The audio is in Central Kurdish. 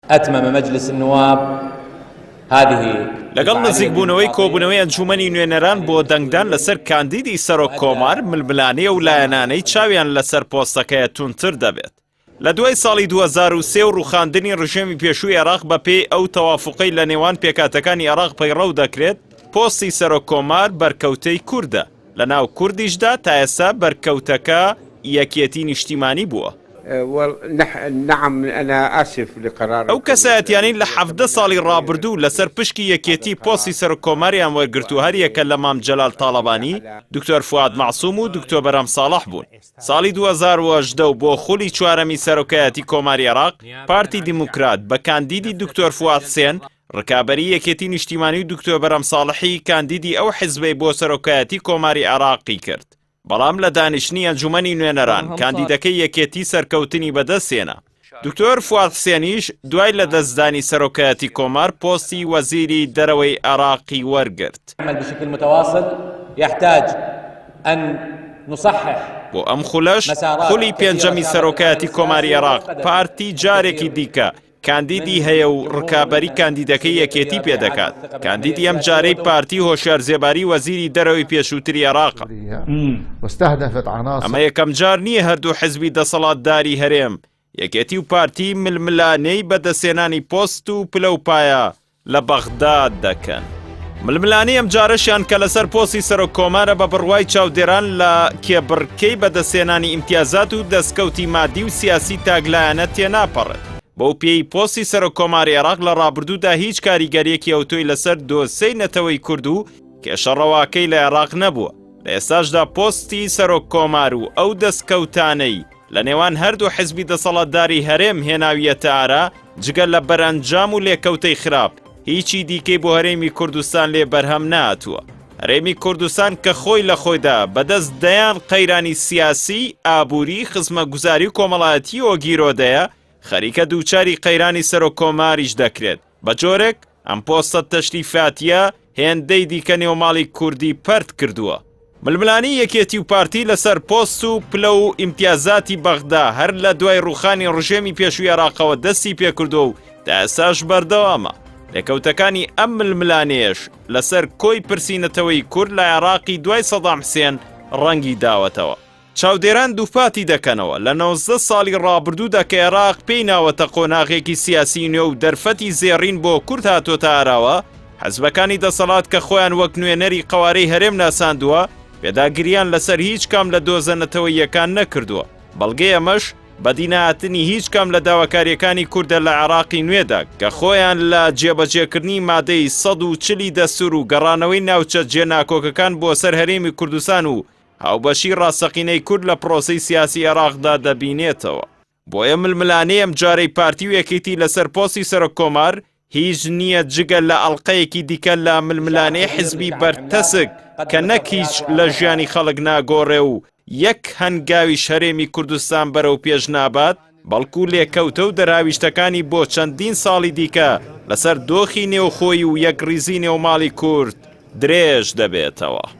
أتمم مجلس النواب هذه لەگەڵ نزیکبوونەوەی کۆبوونەوەی ئەنجوومەنی نوێنەران بۆ دەنگدان لەسەر کاندیدی سەرۆک کۆمار، ململانێ و لایەنانەی چاویان لەسەر پۆستەکەیە توندتر دەبێت. لە دوای ساڵی 2003 و ڕووخاندنی ڕژێمی پێشووی عێراق بەپێی ئەو تەوافوقەی لە نێوان پێکهاتەکانی عێراق پەیڕەو دەکرێت، پۆستی سەرۆک کۆمار بەرکەوتەی کوردە، لە ناو کوردیشدا تا ئێستا بەرکەوتەکە یەکێتی نیشتیمانی بووە. ئەو کەسایەتیانەی لە 17 ساڵی ڕابردوو لەسەر پشکی یەکێتی پۆستی سەرۆک کۆماریان وەرگرتوو هەریەکە لە مام جەلال تاڵەبانی، دکتۆر فواد مەعسوم و دکتۆ بەرهەم ساڵح بوون. ساڵی 2018 و بۆ خولی چوارەمی سەرۆکایەتی کۆماری عێراق، پارتی دیموکرات بە کاندیدی دکتۆر فواد حسێن ڕکابەری یەکێتی نیشتیمانی و دکتۆر بەرهەم ساڵحی کاندیدی ئەو حزبەی بۆ سەرۆکایەتی کۆماری عێراقی کرد. بەڵام لە دانیشتنی ئەنجومەنی نوێنەران کاندیدەکەی یەکێتی سەرکەوتنی بەدەستهێنا. دکتۆر فواد حسێنیش دوای لەدەستدانی سەرۆکایەتی کۆمار پۆستی وەزیری دەرەوەی عێراقی وەرگرت. بۆ ئەم خولەش خولی پێنجەمی سەرۆکایەتی کۆماری عێراق پارتی جارێکی دیکە کاندیدی هەیە و ڕکابەری کاندیدەکەی یەکێتی پێدەکات. کاندیدی ئەم جارەی پارتی هۆشیار زێباری وەزیری دەرەوەی پێشووتری عێراقە. ئەمە یەکەمجار نییە هەردوو حزبی دەسەڵاتداری هەرێم، یەکێتی و پارتی ململانێی بەدەستهێنانی پۆست و پلە و پایە لە بەغداد دەکەن. ململانێی ئەمجارەشیان کە لەسەر پۆستی سەرۆک کۆمارە بە بڕوای چاودێران لە کێبڕکێی بەدەستهێنانی ئیمتیازات و دەستکەوتی مادی و سیاسی تاکلایەنە تێناپەڕێت. بەو پێیەی پۆستی سەرۆک کۆماری عێراق لە ڕابردوودا هیچ کاریگەرییەکی ئەوتۆی لەسەر دۆسێی نەتەوەی کورد و کێشە ڕەواکەی لە عێراق نەبووە، لە ئێستاشدا پۆستی سەرۆک کۆمار و ئەو دەستکەوتانەی لە نێوان هەردوو حزبی دەسەڵاتداری هەرێم هێناویەتە ئارا، جگە لە بەرەنجام و لێکەوتەی خراپ، هیچی دیکەی بۆ هەرێمی کوردستان لێ بەرهەم نەهاتووە. هەرێمی کوردستان کە خۆی لە خۆیدا بەدەست دەیان قەیرانی سیاسی، ئابووری، خزمەتگوزاری و کۆمەڵایەتییەوە گیرۆدەیە، خەریکە دووچاری قەیرانی سەرۆککۆماریش دەکرێت، بە جۆرێک ئەم پۆستە تەشریفاتییە هێندەی دیکە نێوماڵی کوردی پەرت کردووە. ململانێی یەکێتی و پارتی لەسەر پۆست و پلە و ئیمتیازاتی بەغدا هەر لە دوای ڕووخانی ڕژێمی پێشووی عێراقەوە دەستی پێکردووە و تا ئێستاش بەردەوامە. لێکەوتەکانی ئەم ململانێیەش لەسەر کۆی پرسی نەتەوەی کورد لە عێراقی دوای سەدام حسێن ڕەنگی داوەتەوە. چاودێران دووپاتی دەکەنەوە، لە 19 ساڵی ڕابردوودا کە عێراق پێی ناوەتە قۆناغێکی سیاسی نوێ و دەرفەتی زێڕین بۆ کورد هاتۆتە ئاراوە، حزبەکانی دەسەڵات کە خۆیان وەک نوێنەری قەوارەی هەرێم ناساندووە، پێداگرییان لەسەر هیچ کام لە دۆزە نەتەوەییەکان نەکردووە، بەڵگەی ئەمەش بەدینەهاتنی هیچ کام لە داواکارییەکانی کوردە لە عێراقی نوێدا کە خۆیان لە جێبەجێکردنی مادەی 140 ی دەستوور و گەڕانەوەی ناوچە جێناکۆکەکان بۆ سەر هەرێمی کوردستان و هاوبەشی ڕاستەقینەی کورد لە پرۆسەی سیاسی عێراقدا دەبینێتەوە. بۆیە ململانێی ئەمجارەی پارتی و یەکێتی لەسەر پۆستی سەرۆک کۆمار هیچ نییە جگە لە ئەڵقەیەکی دیکە لە ململانێی حزبی بەرتەسک کە نەک هیچ لە ژیانی خەڵک ناگۆڕێ و یەک هەنگاویش هەرێمی کوردستان بەرەو پێش نابات، بەڵکو لێکەوتە و دەراویشتەکانی بۆ چەندین ساڵی دیکە لەسەر دۆخی نێوخۆیی و یەکڕیزی نێوماڵی کورد درێژ دەبێتەوە.